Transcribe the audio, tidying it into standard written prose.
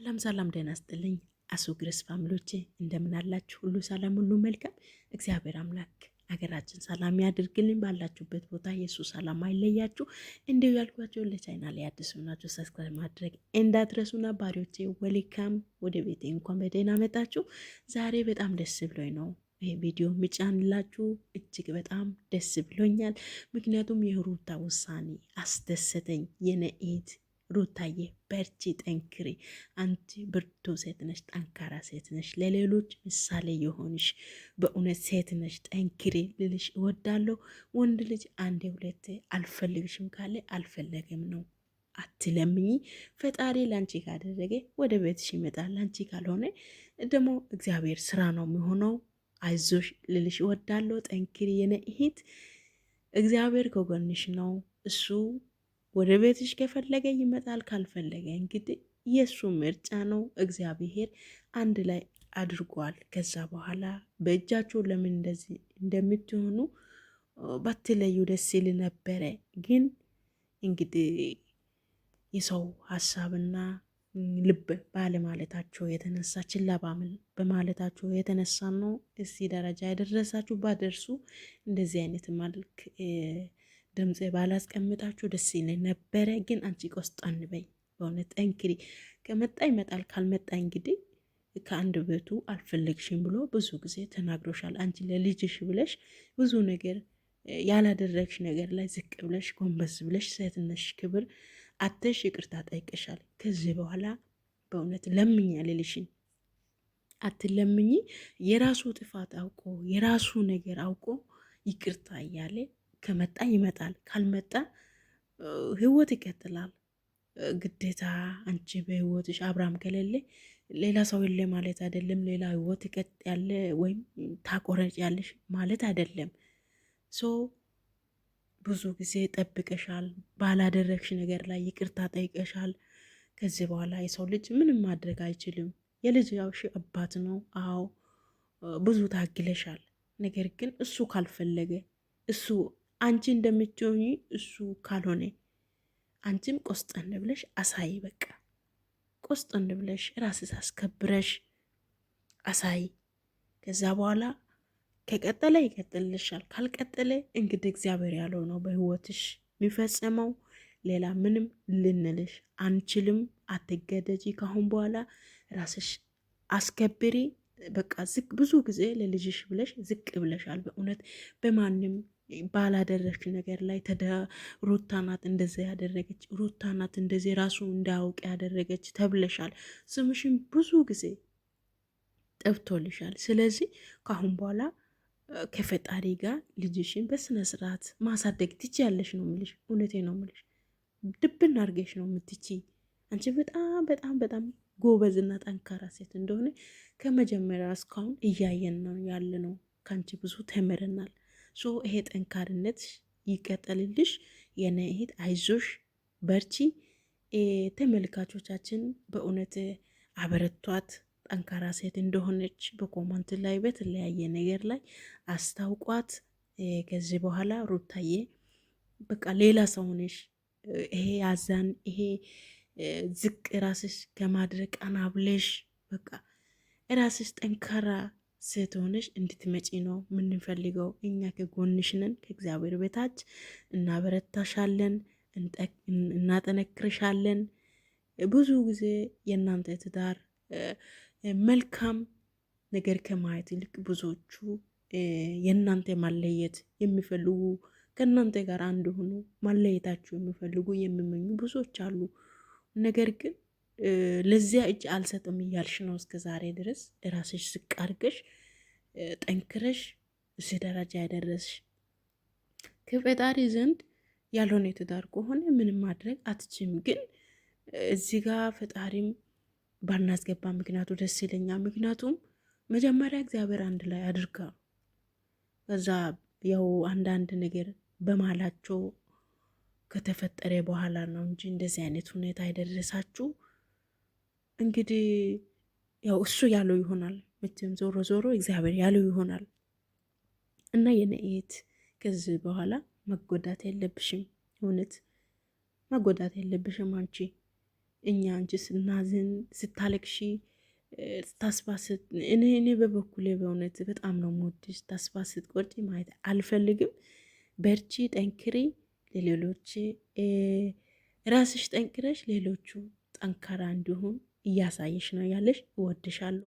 ሰላም ሰላም፣ ደህና ስጥልኝ አሱ ግሬስ family ዎቼ እንደምን አላችሁ? ሁሉ ሰላም፣ ሁሉ መልካም። እግዚአብሔር አምላክ ሀገራችን ሰላም ያድርግልኝ። ባላችሁበት ቦታ የእሱ ሰላም አይለያችሁ። እንዲሁ ያልኳቸው ለቻናሌ አዲስ ሆናችሁ subscribe ማድረግ እንዳትረሱና ባሪዎቼ welcome ወደ ቤቴ እንኳን በደህና መጣችሁ። ዛሬ በጣም ደስ ብሎኝ ነው ይሄ ቪዲዮ ምጫንላችሁ እጅግ በጣም ደስ ብሎኛል። ምክንያቱም የሩታ ውሳኔ አስደሰተኝ። የነኢት ሩታዬ በርቺ፣ ጠንክሪ። አንቺ ብርቱ ሴት ነሽ፣ ጠንካራ ሴት ነሽ፣ ለሌሎች ምሳሌ የሆንሽ በእውነት ሴት ነሽ። ጠንክሪ ልልሽ እወዳለሁ። ወንድ ልጅ አንዴ ሁለቴ አልፈልግሽም ካለ አልፈለግም ነው። አትለምኚ። ፈጣሪ ላንቺ ካደረገ ወደ ቤትሽ ይመጣል። ላንቺ ካልሆነ ደግሞ እግዚአብሔር ስራ ነው የሚሆነው። አይዞሽ ልልሽ እወዳለሁ። ጠንክሪ የኔ እህት፣ እግዚአብሔር ከጎንሽ ነው። እሱ ወደ ቤትሽ ከፈለገ ይመጣል፣ ካልፈለገ እንግዲህ የእሱ ምርጫ ነው። እግዚአብሔር አንድ ላይ አድርጓል። ከዛ በኋላ በእጃቸው ለምን እንደዚህ እንደምትሆኑ ባትለዩ ደስ ይል ነበረ። ግን እንግዲህ የሰው ሀሳብና ልብ ባለማለታቸው የተነሳ ችላ በማለታቸው የተነሳ ነው እዚህ ደረጃ የደረሳችሁ። ባደርሱ እንደዚህ አይነት መልክ ድምፅ ባላስቀምጣችሁ ደስ ይለኝ ነበረ። ግን አንቺ ቆስጠን በይ፣ በእውነት ጠንክሪ። ከመጣ ይመጣል፣ ካልመጣ እንግዲህ ከአንድ ቤቱ አልፈለግሽም ብሎ ብዙ ጊዜ ተናግሮሻል። አንቺ ለልጅሽ ብለሽ ብዙ ነገር ያላደረግሽ ነገር ላይ ዝቅ ብለሽ ጎንበስ ብለሽ ሴትነሽ ክብር አተሽ ይቅርታ ጠይቀሻል። ከዚህ በኋላ በእውነት ለምኝ አልልሽም፣ አትለምኝ። የራሱ ጥፋት አውቆ የራሱ ነገር አውቆ ይቅርታ እያለ ከመጣ ይመጣል፣ ካልመጣ ህይወት ይቀጥላል። ግዴታ አንቺ በህይወትሽ አብርሃም ከሌለ ሌላ ሰው የለ ማለት አይደለም። ሌላ ህይወት ይቀጥ ያለ ወይም ታቆረጭ ያለሽ ማለት አይደለም። so ብዙ ጊዜ ጠብቀሻል፣ ባላደረግሽ ነገር ላይ ይቅርታ ጠይቀሻል። ከዚህ በኋላ የሰው ልጅ ምንም ማድረግ አይችልም። የልጅ ያውሽ አባት ነው። አዎ ብዙ ታግለሻል። ነገር ግን እሱ ካልፈለገ እሱ አንቺ እንደምትሆኚ እሱ ካልሆነ አንቺም ቆስጠን ብለሽ አሳይ። በቃ ቆስጠን ብለሽ ራስሽ አስከብረሽ አሳይ። ከዛ በኋላ ከቀጠለ ይቀጥልልሻል፣ ካልቀጠለ እንግዲህ እግዚአብሔር ያለው ነው በህይወትሽ የሚፈጸመው። ሌላ ምንም ልንልሽ አንችልም። አትገደጂ። ካሁን በኋላ ራስሽ አስከብሪ። በቃ ዝቅ ብዙ ጊዜ ለልጅሽ ብለሽ ዝቅ ብለሻል። በእውነት በማንም ባላደረግሽ ነገር ላይ ሩታ ናት እንደዚህ ያደረገች፣ ሩታ ናት እንደዚህ ራሱ እንዳያውቅ ያደረገች ተብለሻል። ስምሽን ብዙ ጊዜ ጠብቶልሻል። ስለዚህ ከአሁን በኋላ ከፈጣሪ ጋር ልጅሽን በስነ ስርዓት ማሳደግ ትችያለሽ ነው የምልሽ። እውነቴ ነው የምልሽ። ድብን አድርገሽ ነው የምትችይ። አንቺ በጣም በጣም በጣም ጎበዝና ጠንካራ ሴት እንደሆነ ከመጀመሪያ እስካሁን እያየን ነው ያለ ነው። ከአንቺ ብዙ ተምረናል። so ይሄ ጠንካርነት ይቀጠልልሽ የኔ እህት፣ አይዞሽ፣ በርቺ። ተመልካቾቻችን በእውነት አበረቷት። ጠንካራ ሴት እንደሆነች በ comment ላይ በተለያየ ነገር ላይ አስታውቋት። ከዚህ በኋላ ሩታዬ በቃ ሌላ ሰው ሆነሽ ይሄ ያዛን ይሄ ዝቅ ራስሽ ከማድረግ ቀና ብለሽ በቃ ራስሽ ጠንካራ ሴት ሆነሽ እንድትመጪ ነው የምንፈልገው። እኛ ከጎንሽ ነን፣ ከእግዚአብሔር በታች እናበረታሻለን፣ እናጠነክርሻለን። ብዙ ጊዜ የእናንተ ትዳር መልካም ነገር ከማየት ይልቅ ብዙዎቹ የእናንተ ማለየት የሚፈልጉ ከእናንተ ጋር አንድ ሆኖ ማለየታችሁ የሚፈልጉ የሚመኙ ብዙዎች አሉ። ነገር ግን ለዚያ እጅ አልሰጥም እያልሽ ነው እስከ ዛሬ ድረስ ራስሽ ዝቅ አድርገሽ ጠንክረሽ እዚህ ደረጃ ያደረስሽ። ከፈጣሪ ዘንድ ያልሆነ የትዳር ከሆነ ምንም ማድረግ አትችም። ግን እዚህ ጋር ፈጣሪም ባናስገባ ምክንያቱ ደስ ይለኛል። ምክንያቱም መጀመሪያ እግዚአብሔር አንድ ላይ አድርጋ ከዛ ያው አንዳንድ ነገር በማላቸው ከተፈጠረ በኋላ ነው እንጂ እንደዚህ አይነት ሁኔታ የደረሳችሁ። እንግዲህ ያው እሱ ያለው ይሆናል። መቼም ዞሮ ዞሮ እግዚአብሔር ያለው ይሆናል እና የኔ እህት ከዚህ በኋላ መጎዳት የለብሽም። እውነት መጎዳት የለብሽም። አንቺ እኛ አንቺ ስናዝን ስታለቅሺ ተስፋ እኔ በበኩሌ በእውነት በጣም ነው የምወድሽ። ተስፋ ስትቆርጪ ማየት አልፈልግም። በርቺ፣ ጠንክሪ። ለሌሎች ራስሽ ጠንክረሽ ሌሎቹ ጠንካራ እንዲሆን እያሳየሽ ነው ያለሽ። እወድሻለሁ።